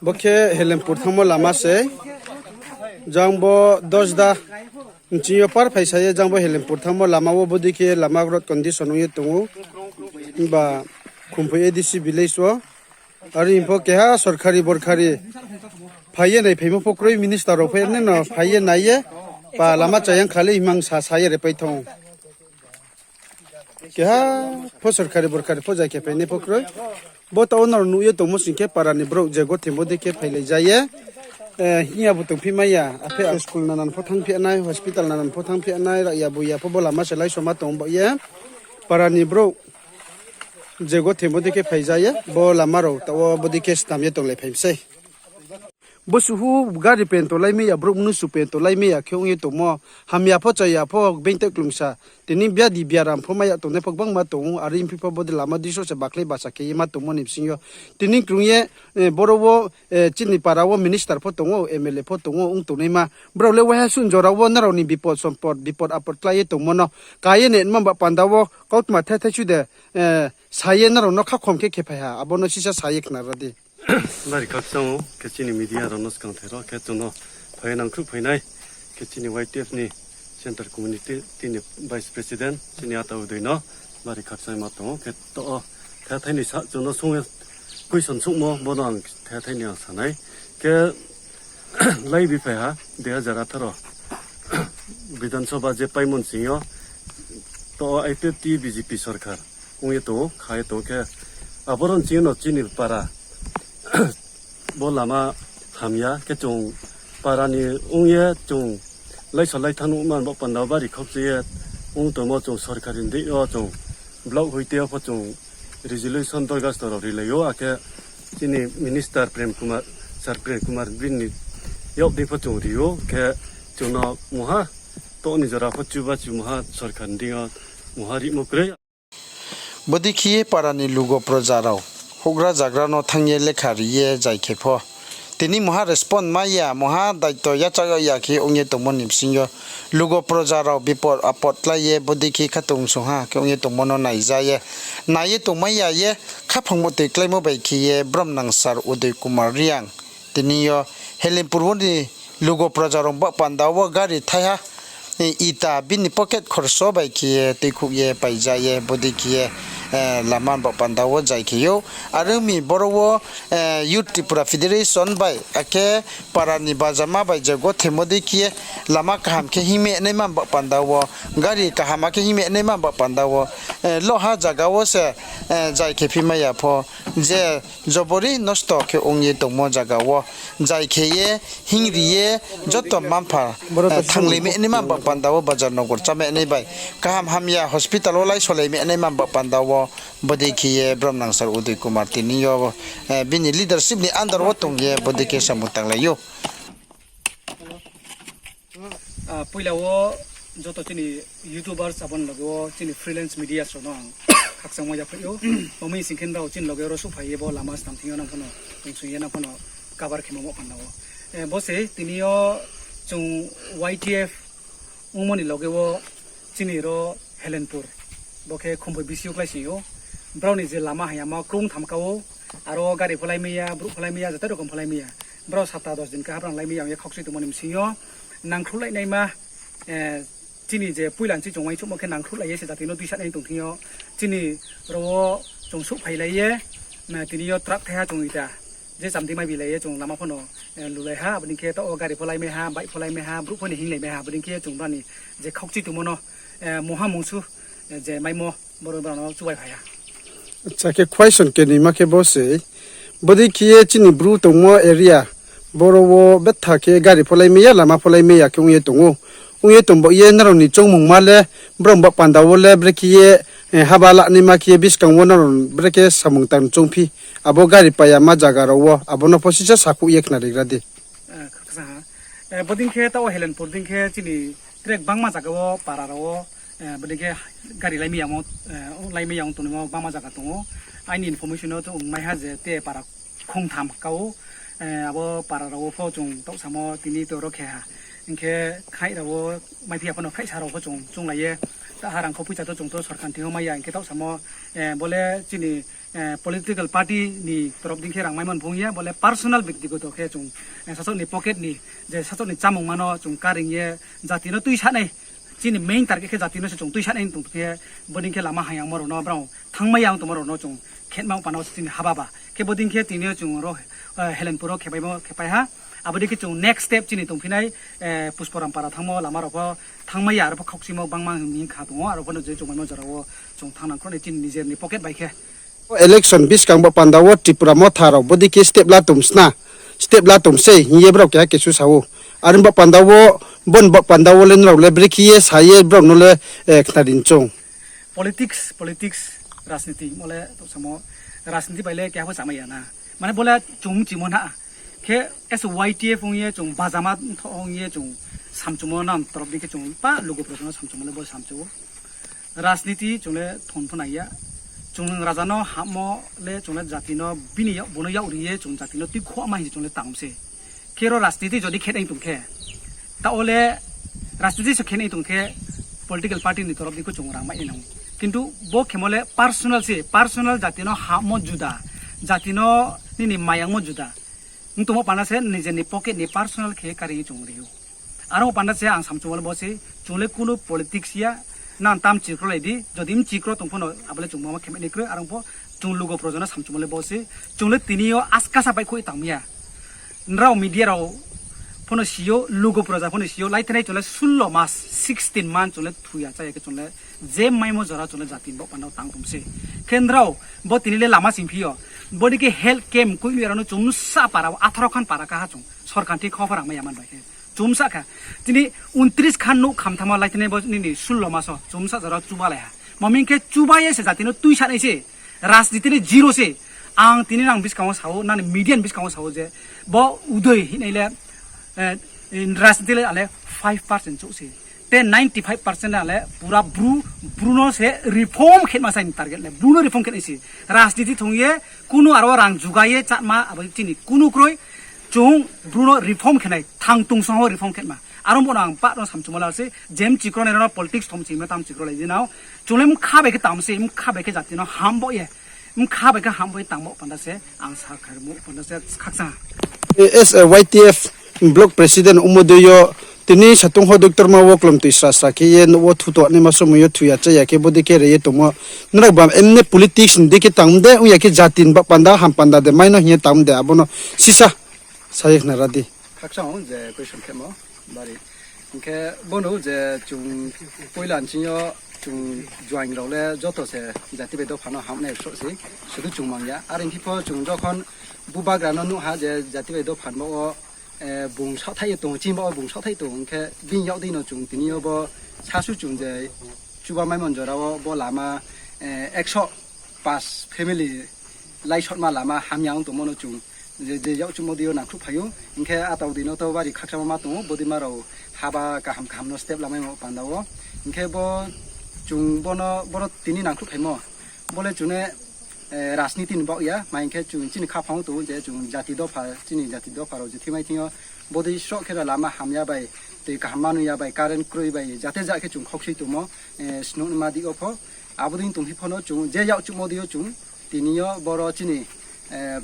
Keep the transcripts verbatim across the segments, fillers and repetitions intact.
Bo khe Helenpur thanngmo lama se. Jang bo Dosda nching yo par phaisa ye jang bo Helenpur thanngmo lama wo bodei khe lama road condition ong ye tong ou. Himba Khumphoi A D C village wo. Are pho keha sorkari borkari phai ye naiphaimo pho kroi, minister rao phai ye nai no phai ye nai ye pa lama chayang kha le himang sa sa ye repai thanng ou. Keha pho sorkari borkari pho jai khe phainai pho kroi. Bo taoh wo nrao nuh ye tongmo sing khe para ni brouh je gothemo dei khe phailai ja ye. Hing ya bo tongphi mai ya, aphe school nanan pho thanngphi nai, hospital nanan pho thanngphi nai, rah ya bo ya pho bo lama se laisoma tong ba ye. Para ni brouh je gothemo dei khe phai ja ye, bo lama rao taoh wo bodei khe stam ye tonglai phai mi sei. Bo suhu gari pen tolai mai ya, brouh mnusu pen tolai mai ya khe ong ye tongmo. Hamya pho chaya pho being tei klungsa. Tini biadi biaram pho mai ya tongnai pho gbangma tong ou, are phi pho bodei lama dei so se bakhlai basa khe ye ma tongmo ni bsing yo. Tini krung ye, boro wo, chini para wo minister pho tong ou, M L A pho tong ou, ong tongnaima. Brao le waiha suh jora wo nrao ni bipod sompod, bipod apod klái ye tongmo no ka ye nai nma ba panda wo kautma thethai su de, sa ye nrao no khakhom khe khe phai ha, abo no sisa sa ye khna ra di. Bari khakchang ou, khe chini media rao no skangthai ro, khe chung no phai nangkhruh phainai, khe chini Y T F ni Central Committee ni Vice President, chini ata Udoi no bari khakchangma tong ou, khe to, thethai ni sa chung no sung ye question suhmo, bo no ang thethai ni ang sa nai. Khe laibi phai ha, dui hajar atharo Bidhan Sabha je paimo ni sing yo, to I P F T B J P sorkar ong ye tong ou, kha ye tong ou khe, aboro ni sing yo no chini para bo lama hamya khe chung para ni ong ye chung laisa lai thanng nuhman bo panda wo bari khaukchai ye ong tongmo chung sorkari ni deing yo chung block hoite yo pho chung resolution dorgasto rao rilai ou, akhe chini minister Prem Kumar, Sir Prem Kumar bini yak dei pho chung ri ou, khe chung no mungha to ni jora pho chubachu mungha sorkar ni deing yo mungha rimo kroi. Bodei khe ye para ni lugo proja rao houhgra zagra no thanng ye lekha ri ye zai khe pho tini mungha respond mai ya, mungha daito yachak yag ya khe ong ye tongmo ni bsing yo lugo proja rao bipod apod klái ye bodei khe khatungsung ha khe ong ye tongmo no naija ye, nai ye tongmai ya ye, khaphang motoi kláimo bai khe ye Bromnang Sir Udoi Kumar Reang tini yo Helenpur wo ni lugo proja rao ba panda wo gari thaiha, ita bini pocket khorso bai khe ye tuikhouh ye paija ye bodei khe ye lama ba panda wo zai khe ou. Are ong mi boro wo Youth Tripura Federation bai akhe para ni bajama bai je gothemo dei khe ye lama kaham khe hingmai naima ba panda wo, gari kaham khe hingmai naima ba panda wo, loha zaga wo se zai khe phi mai ya pho, je jobori nosto khe ong ye tongmo zaga wo zai khe ye hingri ye joto mma-mpha thannglaimai naima ba panda wo, bazar nogor chámai nai bai kaham hamya hospital wo laisolai mai naima ba panda wo bodei khe ye Bromnang Sir Udoi Kumar tini yo bini leadership ni under wo tong ye bodei khe samung tanglai ou. Poila wo joto chini YouTubers abo ni loge wo chini freelance media rao no ang khakchangmo yaphaih ou. Omo sing khe nrao chini loge ro souhphai ye bo lama snam thing yo nang phano tongsong ye nang phano cover khe mamo panda wo. Bo se tini yo chung Y T F ongmo ni loge wo chini ro Helenpur, bo khe Khumphoi B C yo kláising ou. Brao ni je lama hayama krung tham ka ou, aro gari pho laimai ya, brouh pho laimai ya, joto rokom pho laimai ya. Brao sapta dos din kaha brao laimai ya ong ye khaukchai tongmo ni bsing yo nangkhruhlai naima, chini je poila ni chung uaingsouhmo khe nangkhruhlai ye se jati no tuisa nai tong thing yo, chini ro wo chung souhphailai ye, tini yo truck thaiha chung ita je chamdi maibilai ye chung lama phano lulai ha, abo dei khe taoh wo gari pho laimai ha, bike pho laimai ha, brouh pho ni hinglaimai ha, abo dei khe chung brao ni je khaukchai tongmo no mungha mungsu je maimo boro brao no chubai phai ha. Acha, khe question kenoima khe bo se, bodei khe ye chini Bru tongmo area, boro wo betha khe gari pho laimai ya, lama pho laimai ya khe ong ye tong ou. Ong ye tong ba ye nrao ni choungmungma le, brao ba panda wo le brekhe ye haba lanaima khe ye buskang wo nrao brekhe samung tang choungphi, abo gari paiyama zaga rao wo, abo no pho sisa sakhouh ye khnarigra di. Bodei khe taoh wo Helenpur dei khe chini tre gbangma zaga wo para rao wo, bodei khe gari laimai ya, laimai ya ong tongnaima gbangma zaga tong ou. Aini information no chung maiha je te para khongtham ka ou, abo para rao wo pho chung taoh samo tini to ro khe ha. Hing khe khaih rao wo maiphi ya phano khaihsa rao pho chung chounglai ye Taha rang kho poicha to chung to sorkar thing yo mai ya, hing khe taoh samo, eh, bo le chini, eh, political party ni torop dei khe rang maimo ni phung ye, bo le personal bektigoto khe chung, eh, sasaoh ni pocket ni, je sasaoh ni chámungma no chung karing ye, jati no tuisanai, chini main target khe jati no se chung tuisanai tong khe, bodei khe lama hayangmo rao no brao thanngmai ya ong tongmo rao no chung khetma panda wo se chini haba ba. Khe bodei khe tini yo chung ro, eh, Helenpur wo khepaimo, khepai ha. Abo dei khe chung next step chini tongphi nai, eh, Pusporampara thanngmo lama rao pho thanngmai ya, aro pho khaukchimo bangma hing kha tong ou, aro pho no je chung maimo jora wo chung thanng nang khro nai chini nijer ni pocket bai khe. Election buskang bo panda wo Tripura Motha rao bodei khe step la tong sna, step la tong sei hing ye brao keha kesu sa ou. Are bo panda wo, bo ni bo panda wo le nrao le brekhe ye sa ye brao no le, eh, khnari choung. Politics, politics, rajniti, mo le taoh samo rajniti bai le keha pho chamai ya na. Mane bo le chung mchimo na. Khe as a Y T F ong ye chung bajama tho ong ye chung samchumo nang torop dei khe chung pa lugu projo no samchumo le bo samchu ou. Rajniti chung le thon pho nai ya. Chung raja no hamo le chung le jati no bini yak, bo no yak ri ye chung jati no tuikhouh ma hing chung le tang se. Khe ro rajniti jodi khe nai tong khe, taoh wo le rajniti se khe nai tong khe political party ni torop dei khe chung rang mai nang. Kintu bo khemo le personal se, personal jati no hamo juda, jati no nini mayangmo juda. Ong tongmo panda se nijer ni pocket ni personal khe kari chung ri ou. Aro panda se ang samchumo le bo se, chung le kunu politics ya, nang tam chikrolai di, jodi mchikro tong pho no abo le chung ma ma khe mai nai kroi, aro pho chung lugu projo no samchumo le bo se, chung le tini yo askasa baihkhouh tang mi ya. Nrao media rao pho no si ou, lugu proja pho no si ou, laithenai chung le sullo mas, sixteen month chung le thu ya chá ya khe chung le je maimo jora chung le jati ni baoh panda wo tang tong se. Khe nrao bo tini le lama sing phi yo, bo dei khe health camp koi nui rao no chung sa para wo, atharo khan para kaha chung sorkar thing kho pho rang mai ya man bai khe. Chumsa kha. Tini untris khan nouh khamthama laithenai bo nini sullo mas wo chumsa jora chuba lai ha. Maming khe chuba ye se jati no tuisanai se. Rajniti le zero se. Ang tini nang buskang wo sa ou, nani media ni buskang wo sa ou je, bo Udoy hinai le, eh, rajniti le ale five percent chouh se. Te ninety five percent ale pura Bru, Bru no se reform khe ma sai ni target le. Bru no reform khe nai se. Rajniti thong ye, kunu aro rang juga ye chatma, abo chini kunu kroi, chung Bru no reform khe nai, thang tungsong wo reform khe ma. Aro bo no ang pah no samchumo la se, je mchikro nai rao no politics thom chima tam chikrolai di nao. Chung le mkha bai khe tam se, mkha bai khe jati no ham bo ye. Mkha bai khe ham bo ye tangmo panda se, ang sa kharmo panda se khakchang ha. As a Y T F block president ongmo dei yo, tini satung ho doctor ma wo klomtoi sra sra khe ye nouh wo thu tongnaima somoi yo thu ya chá ya khe bodei khe re ye tongmo. Nrao ba emne politics ni dei khe tang de, ong ya khe jati ni baoh panda, ham panda de, mai no hing ye tang de, abo no sisa sa ye khnara di. Khakchang je question khemo, bari. Hing khe bono je chung poila nching yo chung joaing rao le joto se jati bai dopha no hamnai sroh se, sudu chung mang ya. Are hing phi pho chung jokhon bubagra no nuh ha je jati bai dopha ni baoh wo, eh, bung saohthaih ye tong, chini baoh wo bung saohthaih tong, hing khe bini yak dei no chung tini yo bo sasu chung je chuba maimo jora wo bo lama, eh, ekso pas family laisotma lama hamya ong tongmo no chung je, je yakchuhmo dei yo nangkhruh phai ou. Hing khe atau dei no to bari khakchangma ma tong ou, bodeima rao haba kaham kaham no step lamaimo panda wo. Hing khe bo chung bono, boro tini nangkhruh phaimo, bo le chung ne, eh, rajniti ni baoh ya, ma hing khe chung chini khaphang wo tong ou je chung jati dopha, chini jati dopha rao je thimai thing yo, bodei sroh khe rao lama hamya bai, tui kaham manoi ya bai, current kroi bai, jate ja khe chung khaukchoi tongmo, eh, snungma dei yo pho. Abo dei tong phi pho no chung je yakchuhmo dei yo chung, tini yo boro chini, eh,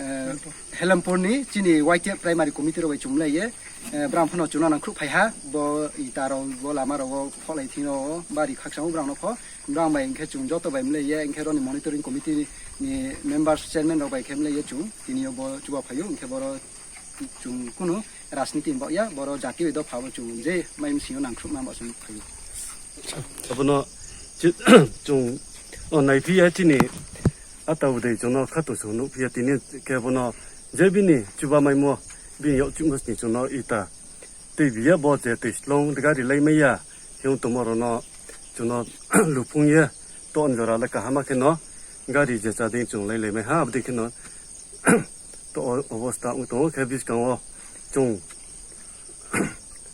eh, Helempur ni chini Y T F primary committee rao bai chung mlai ye, eh, brang pho no chung no nangkhruh phai ha, bo ita rao, bo lama rao wo phohlai thing rao wo, bari khakchang ou brang no pho, brang bai hing khe chung joto bai mlai ye, hing khe ro ni monitoring committee ni members, chairman rao bai khe mlai ye chung, tini yo bo chuba phai ou, hing khe boro chung kunu rajniti ni baoh ya, boro jati bai dopha wo chung je mai msing yo nangkhruhma baoh se phai ou. Abo no chi-, chung, o, naiphi ya chini ata bodei chung no khatungsung nuhphi ya tini khe bo no je bini chuba maimo, bini yakchuhmo sni chung no ita tuibi ya bo je tui slong de gari lai mai ya, hing tongmo rao no chung no luphung ye, to jora le kaham khe no gari je cha dei chung lailai mai ha, abo dei khe no to o-, obosta ong tong ou khe buskang wo chung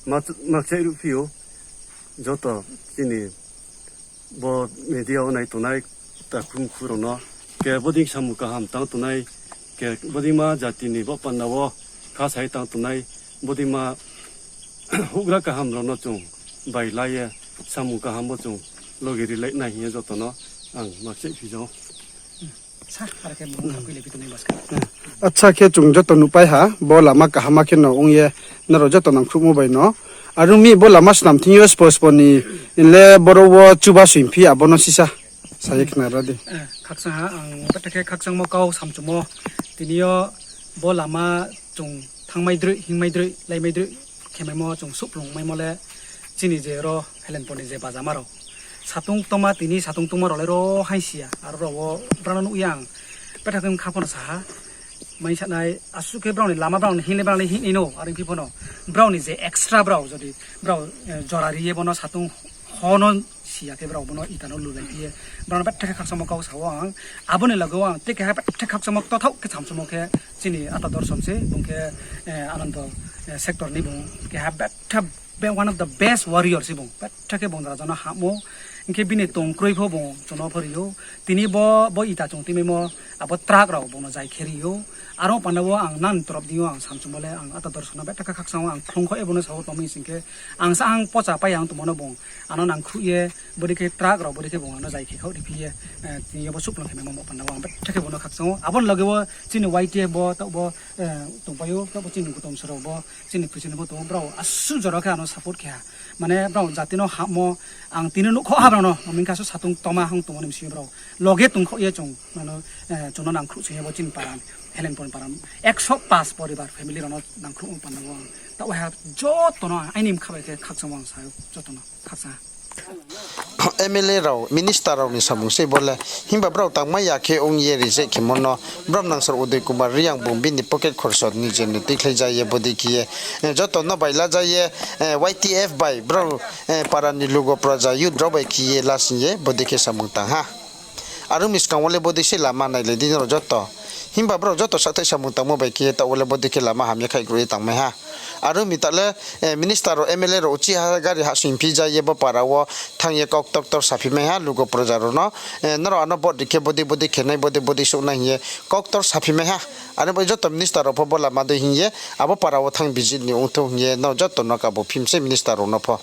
ma, ma kchai ruhphi ou, joto chini bo media wo nai tongnai takhu mkhu rao no, khe bodei samung kaham tang tongnai, khe bodeima jati ni baoh panda wo kha sai tang tongnai, bodeima houhgra kaham rao no chung bai la ye, Samung kaham bo chung loge rilai nai hing ye joto no ang ma kchaih phi jao. Sa, are khe bung kha khuilai phi tongnai baska. Acha khe chung joto nuhpai ha, bo lama kaham khe no ong ye, nrao joto nangkhruhmo bai no. Are ong mi bo lama snam thing yo spo spo ni le boro wo chuba soing phi abo no sisa sa ye khna ra di. Khakchang ha, ang betha khe khakchangmo kau samchumo. Tini yo bo lama chung thanngmai droi, hingmai droi, laimai droi, khemaimo chung suhplungmaimo le chini je ro Helenpur ni je bajama rao. Satung tongma tini satung tongma rao le ro haing si ya, aro rao wo brao no nuh ye ang betha khe bkha pho no sa ha. Mai sanai, asuh khe brao ni lama brao ni hing le brao le hing nai no, are phi pho no. Brao ni je extra brao jodi brao jora ri ye bo no satung ho no si ya khe brao bo no ita no lulai phi ye. Brao no betha khe khakchangmo kau sa wo ang. Abo ni loge wo ang te keha betha khakchangmo ktothaoh khe samchumo khe chini Ata Dorson se, bung khe Anando sector ni bung keha betha one of the best warrior se bung. Betha khe bung raja no hamo. Hing khe bini tong kroi pho bung chung no pho ri ou. Tini bo, bo ita chung tuimaimo abo truck rao bung no zai khe ri ou. Aro panda wo ang nang ni torop di yo ang samchumo le ang Ata Dorson no betha khe khakchang wo ang khlung kho ye bo no sa wo tongmi sing khe ang sa ang pocha pai ang tongmo no bung ano nangkhruh ye, bodei khe truck rao bodei khe bung ano zai khe khaoh ri phi ye, tini yo bo suhplung khe maimo panda wo ang betha khe bo no khakchang ou. Abo ni loge wo chini Y T F bo taoh bo tongpai ou, taoh bo chini kutum srao bo, chini president bo tong ou, brao asuh jora khe ano support khe ha. Mane brao jati no hamo, ang tini nuhkho ha brao no, ming kha asuh satung tongma hang tongmo ni bsing yo brao loge tongkho ye chung, ano, chung no nangkhruh sing ye bo chini para, Helenpur para, একশো পাঁচ poribar family rao no nangkhruh panda wo ang taoh ha joto no aini bkha bai khe khakchang wo ang sa ou joto no khakchang ha. M L A rao, minister rao ni samung sei bo le. Himba brao tangmai ya khe ong ye reject khemo no, brao nangsar Uday Kumar Reang bung bini pocket khorso ni je ni tuikhlai ja ye bodei khe ye, joto no bai la ja ye, Y T F bai brao, para ni lugo praja youth rao bai khe ye lasing ye bodei khe samung tang ha. Aro ni skang wo le bodei se lama nailai di nrao joto. Himba brao joto sakthai samung tangmo bai khe ye taoh wo le bodei khe lama hamya khaihgruh ye tangmai ha. Aro ni ta le, minister rao, M L A rao uchih ha gari hahsoing phi ja ye bo para wo thanng ye kauktor ktor saphi mai ha lugo praja rao no. Nrao ano vote ri khe bodei bodei khe nai, bodei bodei souh nai hing ye kauktor saphi mai ha. Aro bai joto minister rao pho bo lama dei hing ye abo para wo thanng visit ni ongthou hing ye nrao joto no kabo phim se minister rao no pho.